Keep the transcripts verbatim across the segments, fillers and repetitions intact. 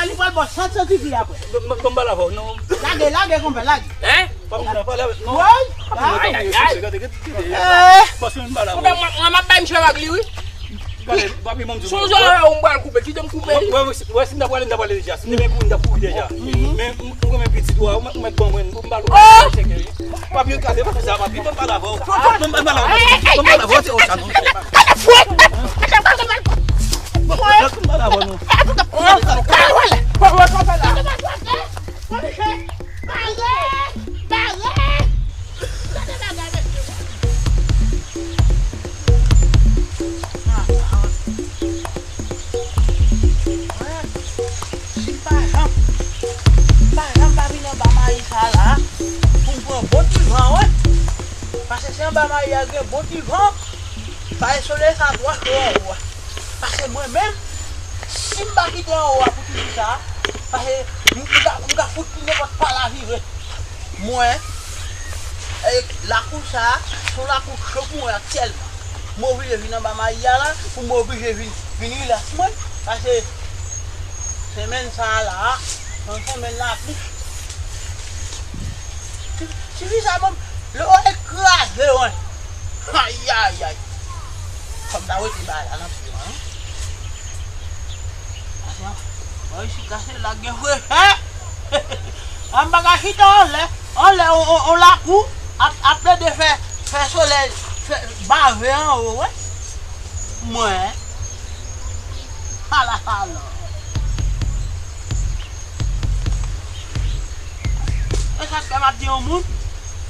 la, li pral ba w san santifye apre. Ban m pale avè w, non. Lage, lage, konpè, lage. Hein? Pa vin nan pale avè m, non. Woy! Ay, ay, ay. Gade, gade, gade. Eh! Paske m pale avè w. Konpè, mwen, mwen, m ap bay misye vag li, wi. Gade, papi, ban m di w. Sonje avè w, m pral koupe, kite m koupe li. Wè, wè, wè, si m ta prale, m ta prale deja. Si m te gen kouri, m ta kouri deja. Men, m, m renmen pitit ou a, ou mèt, ou mèt ban mwen, m pale avè w. Papi, gade, papi, sa, papi, ban m pale avè w. Ban m pale avè w, ban m pale avè w, se ou sa, non. Ban m pale avè w, non. Pale! Pale! Gade bagay, mesye. Si m pa janm, m pa janm pa vin anba mayi sa la, pou m pran bon ti van, wi. Paske se anba mayi a gen bon ti van, paske solèy sa twò cho anwo a. Paske mwen menm, si m pa kite anwo a pou ti jou sa, paske m, m ka, m ka fout nenpòt pa la vire. Mwen, e, lakou sa, se yon lakou cho pou mwen aktyèlman. M oblije vin anba mayi a la, pou m oblije vin, vin rilaks mwen, paske semèn sa a la, se yon semèn lapli. Ti, ti fi sa, lòrèy kraze, wi. Ayayay. Fò m ta wete bagay la nan pye mwen, wi. Paske Mwen isi kase la gen frechè. An m pa ka chita anlè, anlè on, on, on lakou, ap, ap plede fè, fè solèy, fè, bave anwo, wè. Mwen. Ala, ala. E sa k fè m ap di yon moun,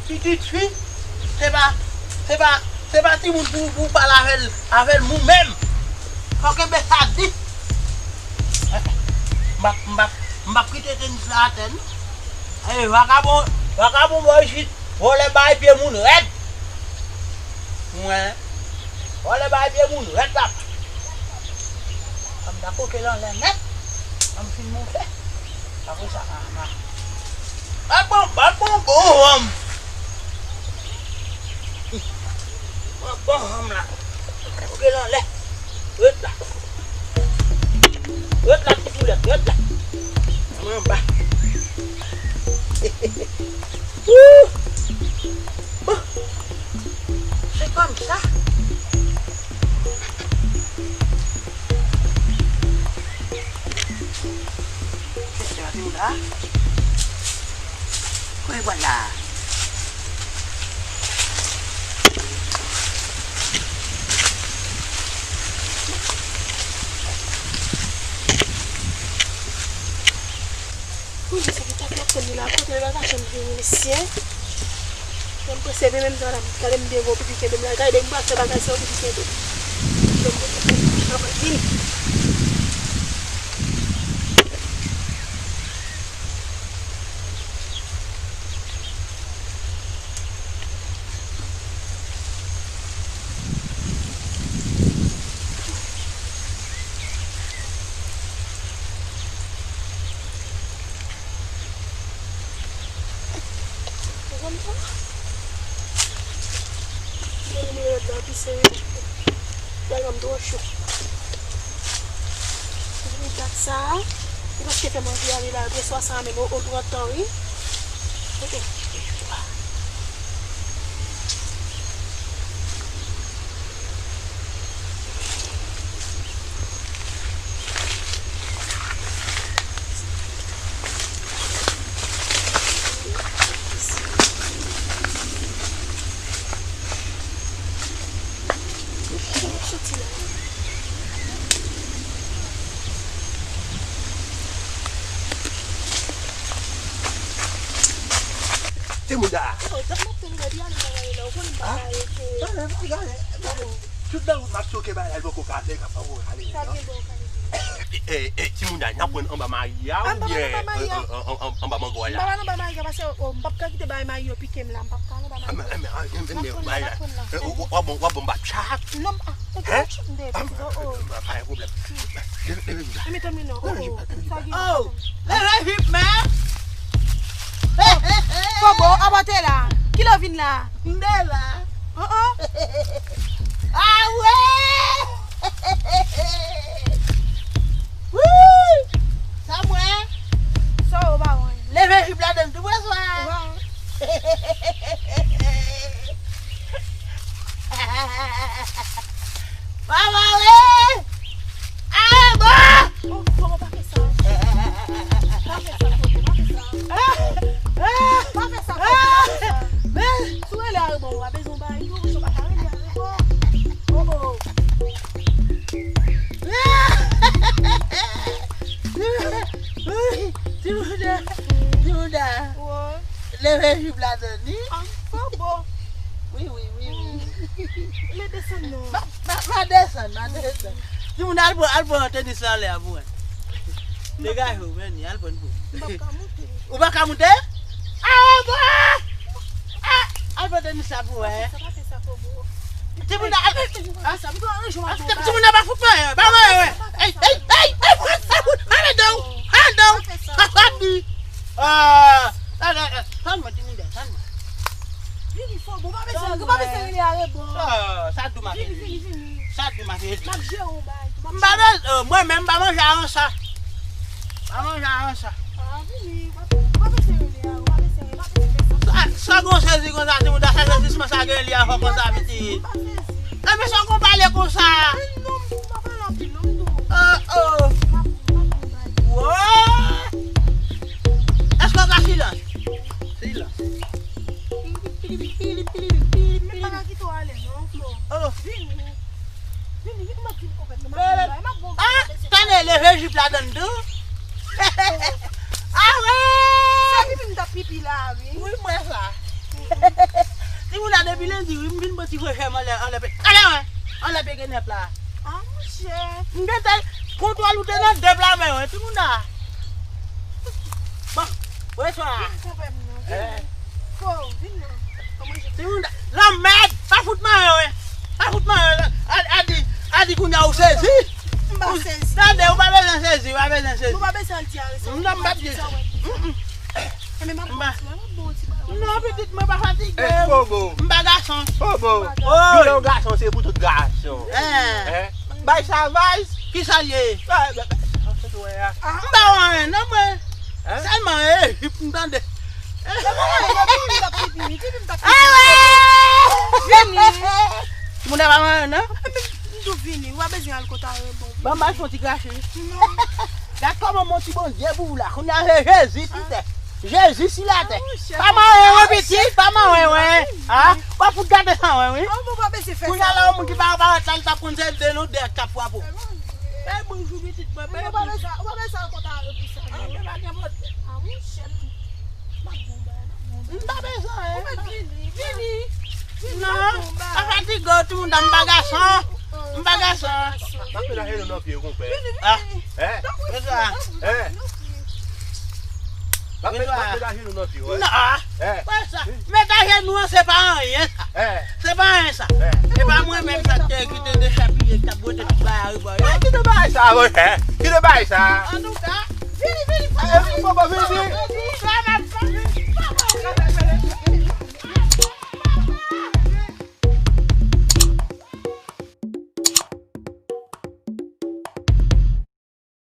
pitit fi, se pa, se pa, se pa timoun pou, pou w pale avè l, avè l ou menm. Fò w kenbe sa di. M p ap, m p ap, m p ap kite tenis la atè, non. E, vakabon, vakabon bò isit, vòlè bay pye moun rèd. Mwen, vòlè bay pye moun rèd, papa. An m ta koke l anlè nèt, an m fin moute. Apre sa, a, a. Bat bon, bat bon, bon, hòm. Bon, bon, hòm la. Koke l anlè. Ret la. Ret la, ti poulèt, ret la. Mwen anba. Wouh! Bon. Se kòmsa. Mwen vwala. Wi, se ki tèt mwen ap tann li la, kote l pa ka janm vini, mesye. Mwen prese, men menm jan la, gade m byen gwo pipi kenbe m la, gade m pral fè bagay sa yo pipi kenbe m. Mwen prese, men menm jan la, vini. Ou konn sa? Mwen, mwen, mwen, mwen, mwen, mwen, Bagay m twò cho. Wi, dat sa a, li prèske fè m anvi ale la, gwo swa sa a menm, ou, ou pran tan, wi. Ok. Timoun da. Gade, gade, gade. Tout nan wout m ap choke bagay la, l poko kale, k ap poko kale. E, e, e, timoun da, n ap pran anba mari a oubyen anba mango a la? M pa pral anba mari a, paske, o, m p ap ka kite bagay mari yo pike m la, m p ap ka anba mari yo. N ap pran l la, n ap pran l la. W ap bon, w ap bon m bat chat? Non, m, a, ok, m de, o, o. Pa gen pwoblèm. Leve, leve, leve. Leve jip la, leve jip la. O, leve jip, men. Fobo, abòte la. Kilè w vin la? M de la. Oh, oh. Ah, wi! Wi! Sa mwen? Sa w pa wè? Leve jip ladann tou, bonswa. Ou pa wè? Mama, wi! Ah, bon! Oh, Fobo, pa fè sa. Pa fè sa, Fobo, pa fè sa. Pa fè sa, Fobo, pa fè sa. Men, si w rele arebò, w a bezwen bay tou, paske w pa ka rele arebò. Oh, oh. Ti bouda, ti bouda. Leve jip ladann li. An, Fobo. Wi, wi, wi, wi. Le desann non. Pa, pa, pa desann, pa desann. Timoun, al pran, al pran tenis la anlè a pou mwen. Degaje w, men, al pran pou mwen. M p ap ka moute. Ou pa ka moute? Ah, bon! Ah, al pran tenis la pou mwen. Pa fè sa, pa fè sa, Fobo. Timoun, al, ah, timoun nan pa fout mwen, pa mwen, wè. Ey, ey, ey, ey, pa nan dan w, pa nan dan w. Sa, sa di. Ah, la, la, la, tann mwen, timoun, tann mwen. Vini, Fobo, pa bezwen, pa bezwen rele arebò. Sa, sa dou m ap vini. Vini, vini, vini. Sa dou m ap vini. M ap jere w, bay. M pa bezwen, mwen menm, m pa manje avan sa. M pa manje avan sa. Ah, vini, pa, pa bezwen rele arebò, pa bezwen, pa bezwen fè sa. Sa, sa gon sezi konsa, timoun, sa sezisman sa gen li avan konsa, pitit. Pa sezi. Enben, sa w gon pale konsa. Non, m pa pale anpil, non, m tou. Oh, oh. M ap, m ap bay. Wo. Lejip ladann tou. Ah wè! Se pipi m t ap pipi la, wi. Wi, m wè sa. Timoun la depi lendi, wi, m vin pran ti fwechè m anlè, anlè pe, anlè, wè, anlè peke nèp la. Ah, monchè. M gentan kontwòl ou te nan de pla men, wè, timoun la. Bon, bonswa. Vin, konpè m nan, vin. Eh. Fo, vin nan. Kòman je... Timoun la, lanmèd, pa fout mare, wè. Pa fout mare, a, a di, a di kounye a ou sezi. M pa sezi. Tande, ou pa bezwen sezi, ou pa bezwen sezi. Nou pa bezwen al di a rezon. Non, m pa di sa. Mm, mm. Enben, m ap ba w ti bagay, m ap ba w ti bagay. Non, pitit, mwen pa fatige. Eh, Bobo. M pa gason. Bobo. Oy. Yon gason, se pou tout gason. Eh. Eh? Bay sa vayz. Ki sa l ye? Ah, ah, ah, ah, ah. M pa wè anyen, non, mwen. Hein? Sèlman, eh, m tande. Vini, vini, vini, vini. Moun ap anyen, non? M tou vini, ou pa bezwen al kot a rebon. Ban m al fè yon ti krache. Non. Gad kòman mon ti Bondye pou ou la. Kounye a se Jezi sou tè. Jezi sou latè. Ah, monchè. Pa mare, wi, pitit, pa mare, wi. Ah, w ap fout gate san, wi. Ah, bon, pa bezwen fè sa. Kounye a la, yon moun ki pa parèt la, li t ap konn se de nou de k ap frape w. Bèl bonjou, pitit mwen, bèl bonjou. Ou pa bezwen, ou pa bezwen al kot a rebon sa, non. Ah, men pa gen pwoblèm. Ah, monchè. M ap bon bagay, m ap bon bagay. M pa bezwen, hein. Ou mèt vini, vini. Vini, m ap bon bagay. Non, pa fatige, timoun, m pa gason. M pa gason. M ap mete ajenou nan pye w, konpè. Vini, vini. Ah. Eh? Tanpri, tanpri, tanpri. M ap mete, m ap mete ajenou nan pye w, wè. Non, ah. Eh. Wè sa. Mete ajenou an, se pa anyen, sa. Eh. Se pa anyen, sa. Eh. Se pa mwen menm, sa, ki te, ki te dechapiye, ki t ap bwote tout bagay a rebò yo. Eh, kite bagay sa, monchè. Kite bagay sa. Antouka, vini, vini, vini. Eh, papa, vini.